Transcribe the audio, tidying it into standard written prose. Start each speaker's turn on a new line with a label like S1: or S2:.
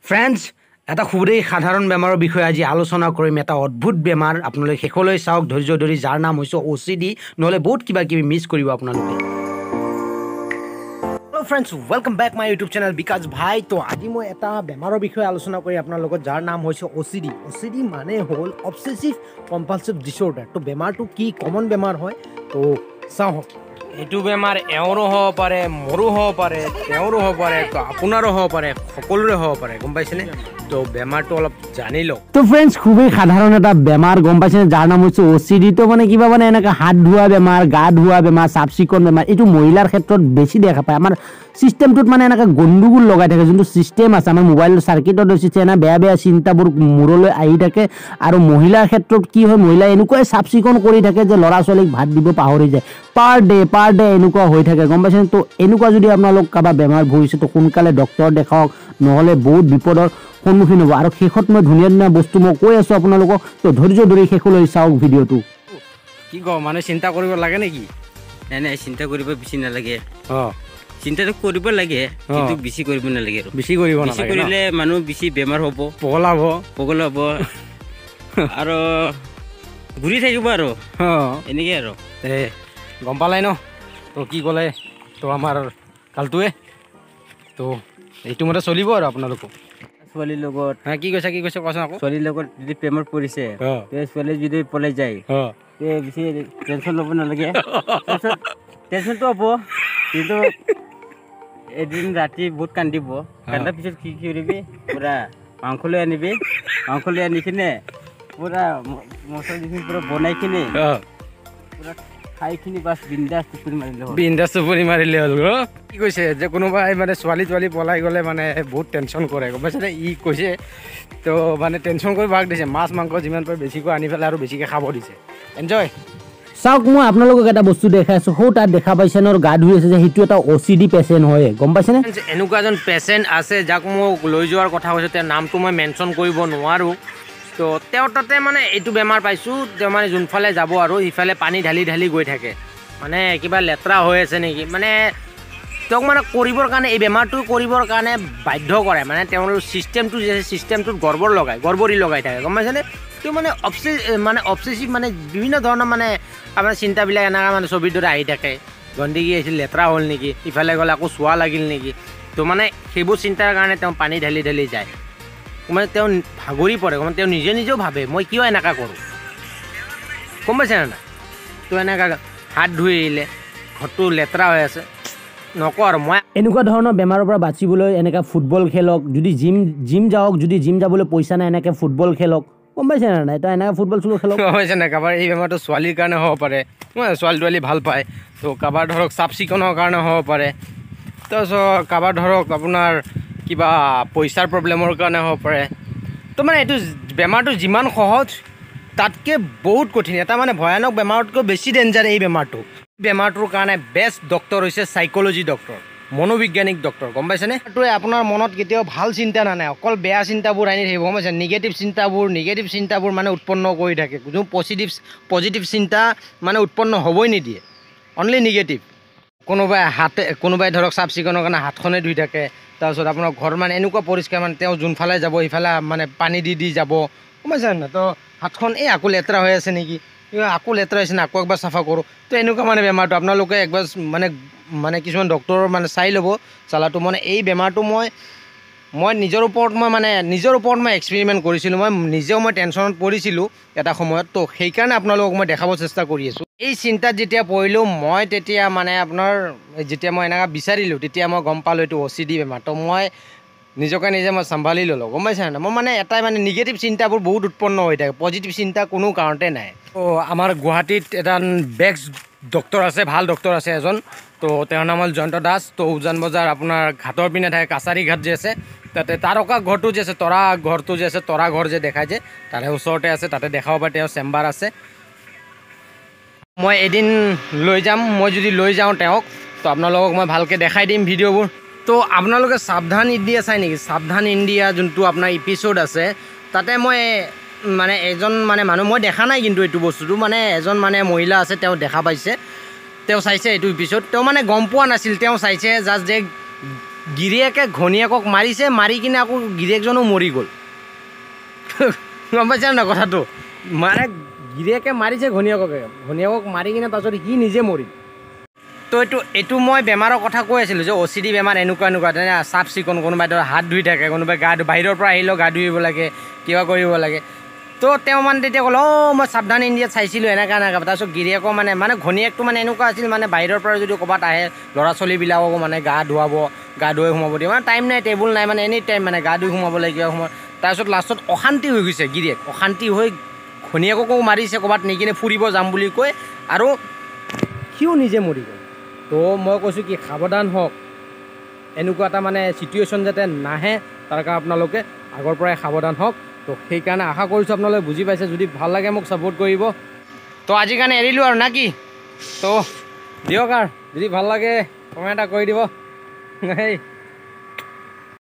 S1: Friends, এটা খুবেই সাধাৰণ বেমাৰৰ বিষয়ে আজি আলোচনা কৰিম। এটা অদ্ভুত বেমাৰ, আপোনালোকে শেষলৈ চাওক ধৈৰ্য ধৰি, যাৰ নাম হৈছে অ' চি ডি। নহ'লে বহুত কিবা কিবি মিছ কৰিব আপোনালোকে। Hello friends, welcome back my YouTube channel বিকাশ ভাই। তো আজি মই এটা বেমাৰৰ বিষয়ে আলোচনা কৰি আপোনাৰ লগত, যাৰ নাম হৈছে অ' চি ডি। অ' চি ডি মানে হ'ল অবচেছিভ কম্পালচিভ ডিচঅৰ্ডাৰ। তো বেমাৰটো কি কমন বেমাৰ হয়, তো চাওঁ। এইটো বেমাৰ এওঁৰো হ'ব পাৰে, মোৰো হ'ব পাৰে, তেওঁৰো হ'ব পাৰে, তো আপোনাৰো হ'ব পাৰে, সকলোৰে হ'ব পাৰে, গম পাইছেনে? তো বেমাৰটো অলপ জানি লওক। তো ফ্ৰেণ্ডছ, খুবেই সাধাৰণ এটা বেমাৰ, গম পাইছেনে, যাৰ নাম হৈছে অ' চি ডি। তো মানে কিবা মানে এনেকৈ হাত ধোৱা বেমাৰ, গা ধোৱা বেমাৰ, চাফ চিকুণ বেমাৰ, এইটো মহিলাৰ ক্ষেত্ৰত বেছি দেখা পায়। আমাৰ চিষ্টেমটোত মানে এনেকৈ গণ্ডগোল লগাই থাকে। যোনটো চিষ্টেম আছে আমাৰ মোবাইলৰ চাৰ্কিটত হৈছে, এনে বেয়া বেয়া চিন্তাবোৰ মূৰলৈ আহি থাকে। আৰু মহিলাৰ ক্ষেত্ৰত কি হয়, মহিলাই এনেকুৱাই চাফ চিকুণ কৰি থাকে যে ল'ৰা ছোৱালীক ভাত দিব পাহৰি যায়। পাৰ ডে এনেকুৱা হৈ থাকে, গম পাইছেনে? তো এনেকুৱা যদি আপোনালোক কাৰোবাৰ বেমাৰ ভুগিছে, তো সোনকালে ডক্তৰ দেখাওক, নহ'লে বহুত বিপদৰ সন্মুখীন হ'ব। আৰু শেষত মই ধুনীয়া ধুনীয়া বস্তু মই কৈ আছোঁ আপোনালোকক, তো ধৈৰ্য ধৰি শেষলৈ চাওক ভিডিঅ'টো। কি কওঁ, মানে চিন্তা কৰিব লাগে নেকি?
S2: নাই নাই, চিন্তা কৰিব বেছি নালাগে। চিন্তাটো কৰিব লাগে, কিন্তু বেছি কৰিব নালাগে আৰু।
S1: বেছি কৰিব
S2: বেছি
S1: নালাগে ন?
S2: কৰিলে মানুহ বেছি বেমাৰ হ'ব।
S1: পগলা হ'ব।
S2: পগল হ'ব আৰু ঘূৰি থাকিব আৰু এনেকে আৰু।
S1: এ গম পালাই ন তো কি ক'লে? তো আমাৰ কালটোৱে তো এইটো মতে চলিব আৰু আপোনালোকো।
S2: ছোৱালীৰ লগত
S1: হা, কি কৈছা, কি কৈছা, কোৱাচোন আকৌ।
S2: ছোৱালীৰ লগত যদি প্ৰেমত পৰিছে, তে ছোৱালী যদি পলাই যায়, তে বেছি টেনশ্যন ল'ব নালাগে। টেনশ্যনটো হ'ব, কিন্তু এদিন ৰাতি বহুত কান্দিব। কান্দাৰ পিছত কি কৰিবি? পূৰা মাংস লৈ আনিবি। মাংস লৈ আনি কিনে পূৰা মছলা দি কিনে পূৰা বনাই কিনে পূৰা খাই কিনে বাছ বিন্দাছ টোপনি মাৰিলে হ'ল।
S1: বিন্দাছ টোপনি মাৰিলে হ'ল। কি কৈছে যে কোনোবাই মানে ছোৱালী তোৱালী পলাই গ'লে মানে বহুত টেনশ্যন কৰে, গম পাইছেনে? ই কৈছে তো মানে টেনশ্যন কৰি ভাগ দিছে, মাছ মাংস যিমান পাৰে বেছিকৈ আনি পেলাই আৰু বেছিকৈ খাব দিছে, এনজয়। চাওক, মই আপোনালোকক এটা বস্তু দেখাই আছোঁ। সৌ তাত দেখা পাইছে ন, গা ধুই আছে যে, সেইটো এটা অ' চি ডি পেচেণ্ট হয়, গম পাইছেনে? এনেকুৱা এজন পেচেণ্ট আছে যাক মোক লৈ যোৱাৰ কথা কৈছে, তেওঁৰ নামটো মই মেনশ্যন কৰিব নোৱাৰোঁ। তো তেওঁৰ তাতে মানে এইটো বেমাৰ পাইছোঁ, তেওঁ মানে যোনফালে যাব আৰু সিফালে পানী ঢালি ঢালি গৈ থাকে, মানে কিবা লেতেৰা হৈ আছে নেকি। মানে তেওঁক মানে কৰিবৰ কাৰণে, এই বেমাৰটো কৰিবৰ কাৰণে বাধ্য কৰে। মানে তেওঁৰ ছিষ্টেমটো যে আছে, ছিষ্টেমটোত গড়বড় লগাই, গড়বৰি লগাই থাকে, গম পাইছেনে? তেওঁ মানে মানে অবচেছিভ, মানে বিভিন্ন ধৰণৰ মানে আপোনাৰ চিন্তাবিলাক এনেকুৱা মানে ছবিৰ দৰে আহি থাকে। গন্দগী আহিছিল, লেতেৰা হ'ল নেকি, ইফালে গ'লে আকৌ চোৱা লাগিল নেকি। তো মানে সেইবোৰ চিন্তাৰ কাৰণে তেওঁ পানী ঢালি ঢালি যায়। মানে তেওঁ ভাগৰি পৰে, মানে তেওঁ নিজে নিজেও ভাবে, মই কিয় এনেকুৱা কৰোঁ, গম পাইছেনে নাই? তো এনেকুৱা হাত ধুই আহিলে ঘৰটো লেতেৰা হৈ আছে, নকওঁ আৰু মই। এনেকুৱা ধৰণৰ বেমাৰৰ পৰা বাচিবলৈ এনেকৈ ফুটবল খেলক, যদি জিম জিম যাওক, যদি জিম যাবলৈ পইচা নাই, এনেকৈ ফুটবল খেলক, গম পাইছে নে নাই? তো এনেকৈ ফুটবল চুটবল খেলক, গম পাইছে নাই? কাৰোবাৰ এই বেমাৰটো ছোৱালীৰ কাৰণে হ'ব পাৰে, ছোৱালী তোৱালী ভাল পায়। তো কাৰোবাৰ ধৰক চাফ চিকুণৰ কাৰণে হ'ব পাৰে। তাৰপিছত কাৰোবাৰ ধৰক আপোনাৰ কিবা পইচাৰ প্ৰব্লেমৰ কাৰণে হ'ব পাৰে। তো মানে এইটো বেমাৰটো যিমান সহজ, তাতকৈ বহুত কঠিন। এটা মানে ভয়ানক বেমাৰতকৈ বেছি ডেঞ্জাৰ এই বেমাৰটো। বেমাৰটোৰ কাৰণে বেষ্ট ডক্তৰ হৈছে চাইক'লজি ডক্তৰ, মনোবৈজ্ঞানিক ডক্তৰ, গম পাইছেনে? এইটোৱে আপোনাৰ মনত কেতিয়াও ভাল চিন্তা নানে, অকল বেয়া চিন্তাবোৰ আনি থাকিব, গম পাইছে? নিগেটিভ চিন্তাবোৰ মানে উৎপন্ন কৰি থাকে। যোন পজিটিভ চিন্তা মানে উৎপন্ন হ'বই নিদিয়ে, অনলি নিগেটিভ। কোনোবাই হাতে, কোনোবাই ধৰক চাফ চিকুণৰ কাৰণে হাতখনে ধুই থাকে। তাৰপিছত আপোনাৰ ঘৰ মানে এনেকুৱা পৰিষ্কাৰ, মানে তেওঁ যোনফালে যাব সিফালে মানে পানী দি দি যাব, গম পাইছে নাই? তো হাতখন এই আকৌ লেতেৰা হৈ আছে নেকি, এই আকৌ লেতেৰা হৈছে নে, আকৌ একবাৰ চাফা কৰোঁ। তো এনেকুৱা মানে বেমাৰটো আপোনালোকে একবাৰ মানে মানে কিছুমান ডক্তৰৰ মানে চাই ল'ব চালাটো। মানে এই বেমাৰটো মই মই নিজৰ ওপৰত মই মানে নিজৰ ওপৰত মই এক্সপেৰিমেণ্ট কৰিছিলোঁ। মই নিজেও মই টেনশ্যনত পৰিছিলোঁ এটা সময়ত। তো সেইকাৰণে আপোনালোকক মই দেখাব চেষ্টা কৰি আছোঁ। এই চিন্তাত যেতিয়া পৰিলোঁ মই, তেতিয়া মানে আপোনাৰ যেতিয়া মই এনেকুৱা বিচাৰিলোঁ, তেতিয়া মই গম পালোঁ এইটো অ' চি ডি বেমাৰ। তো মই নিজকে নিজে মই চম্ভালি ল'লোঁ, গম পাইছে নাই? মই মানে এটাই মানে নিগেটিভ চিন্তাবোৰ বহুত উৎপন্ন হৈ থাকে, পজিটিভ চিন্তা কোনো কাৰণতে নাই। তো আমাৰ গুৱাহাটীত এটা বেষ্ট ডক্তৰ আছে, ভাল ডক্তৰ আছে এজন। তো তেওঁৰ নাম হ'ল জয়ন্ত দাস। তো উজান বজাৰ আপোনাৰ ঘাটৰ পিনে থাকে, কাছাৰী ঘাট যে আছে তাতে, তাৰকা ঘৰটো যে আছে, তৰা ঘৰটো যে আছে, তৰা ঘৰ যে দেখাই যে, তাৰে ওচৰতে আছে। তাতে দেখাব পাৰে, তেওঁৰ চেম্বাৰ আছে। মই এদিন লৈ যাম। মই যদি লৈ যাওঁ তেওঁক, তো আপোনালোকক মই ভালকৈ দেখাই দিম ভিডিঅ'বোৰ। তো আপোনালোকে সাৱধান ইণ্ডিয়া চাই নেকি? সাৱধান ইণ্ডিয়া যোনটো আপোনাৰ এপিছ'ড আছে, তাতে মই মানে এজন মানে মানুহ মই দেখা নাই, কিন্তু এইটো বস্তুটো মানে এজন মানে মহিলা আছে, তেওঁ দেখা পাইছে, তেওঁ চাইছে এইটো এপিছ'ড। তেওঁ মানে গম পোৱা নাছিল, তেওঁ চাইছে জাষ্ট যে গিৰিয়েকে ঘৈণীয়েকক মাৰিছে, মাৰি কিনে আকৌ গিৰিয়েকজনো মৰি গ'ল। গম পাইছে নাই কথাটো? মানে গিৰিয়েকে মাৰিছে ঘৈণীয়েককে, ঘৈণীয়েকক মাৰি কিনে তাৰপিছত সি নিজে মৰিল। তো এইটো মই বেমাৰৰ কথা কৈ আছিলোঁ যে অ' চি ডি বেমাৰ এনেকুৱা এনেকুৱা, যেনে চাফ চিকুণ, কোনোবাই ধৰ হাত ধুই থাকে, কোনোবাই গা ধুই, বাহিৰৰ পৰা আহিলেও গা ধুই লাগে, কিবা কৰিব লাগে। তো তেওঁ মানে তেতিয়া ক'লে, অঁ মই সাৱধান ইণ্ডিয়াত চাইছিলোঁ এনেকুৱা এনেকুৱা। তাৰপিছত গিৰিয়েকো মানে মানে ঘৈণীয়েকটো মানে এনেকুৱা আছিল, মানে বাহিৰৰ পৰা যদি ক'ৰবাত আহে ল'ৰা ছোৱালীবিলাককো মানে গা ধুৱাব, গা ধুৱাই সোমাব দিয়ে, মানে টাইম নাই, টেবুল নাই, মানে এনি টাইম মানে গা ধুই সোমাব লাগে, কিবা সোমাব। তাৰপিছত লাষ্টত অশান্তি হৈ গৈছে গিৰিয়েক, অশান্তি হৈ ঘৈণীয়েককো মাৰিছে ক'ৰবাত নি কিনে ফুৰিব যাম বুলি কৈ, আৰু সিও নিজে মৰি গ'ল। তো মই কৈছোঁ কি, সাৱধান হওক, এনেকুৱা এটা মানে চিটুৱেশ্যন যাতে নাহে, তাৰ কাৰণে আপোনালোকে আগৰ পৰাই সাৱধান হওক। তো সেইকাৰণে আশা কৰিছোঁ আপোনালোকে বুজি পাইছে। যদি ভাল লাগে মোক ছাপোৰ্ট কৰিব। তো আজিৰ কাৰণে এৰিলোঁ আৰু, না কি? তো দিয়ক আৰু, যদি ভাল লাগে কমেণ্ট এটা কৰি দিব। সেই